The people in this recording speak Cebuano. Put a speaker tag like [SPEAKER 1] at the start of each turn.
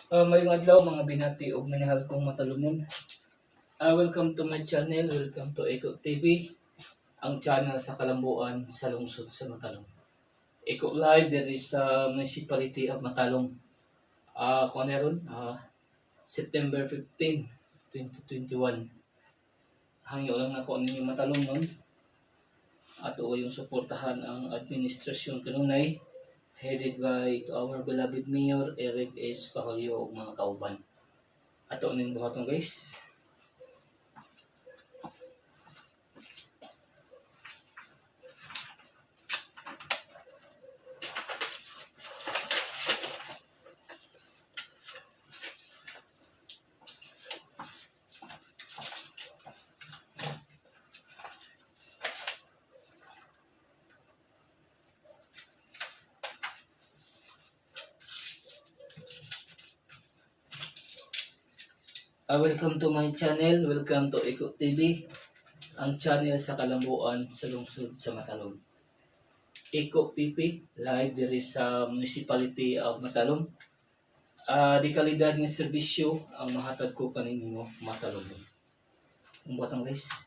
[SPEAKER 1] Maayong adlaw, mga binati ug minahal kong matalumon. Welcome to my channel, welcome to Eco TV, ang channel sa kalambuan sa lungsod sa Matalom. Eco Live diri sa Municipality of Matalom. Kung ano ron, September 15, 2021. Hangyo lang nako ninyo, Matalom nun. Ato yung suportahan ang administrasyon kanunay headed by to our beloved Mayor Eric S. Paholyo ug mga kauban. Ato ning buhaton, guys. Welcome to my channel. Welcome to Eco TV, ang channel sa kalambuan sa lungsod sa Matalom. Eco PP live diri sa Municipality of Matalom. Di kalidad nga serbisyo ang mahatag ko kaninyo, Matalom. Ang buhaton, guys.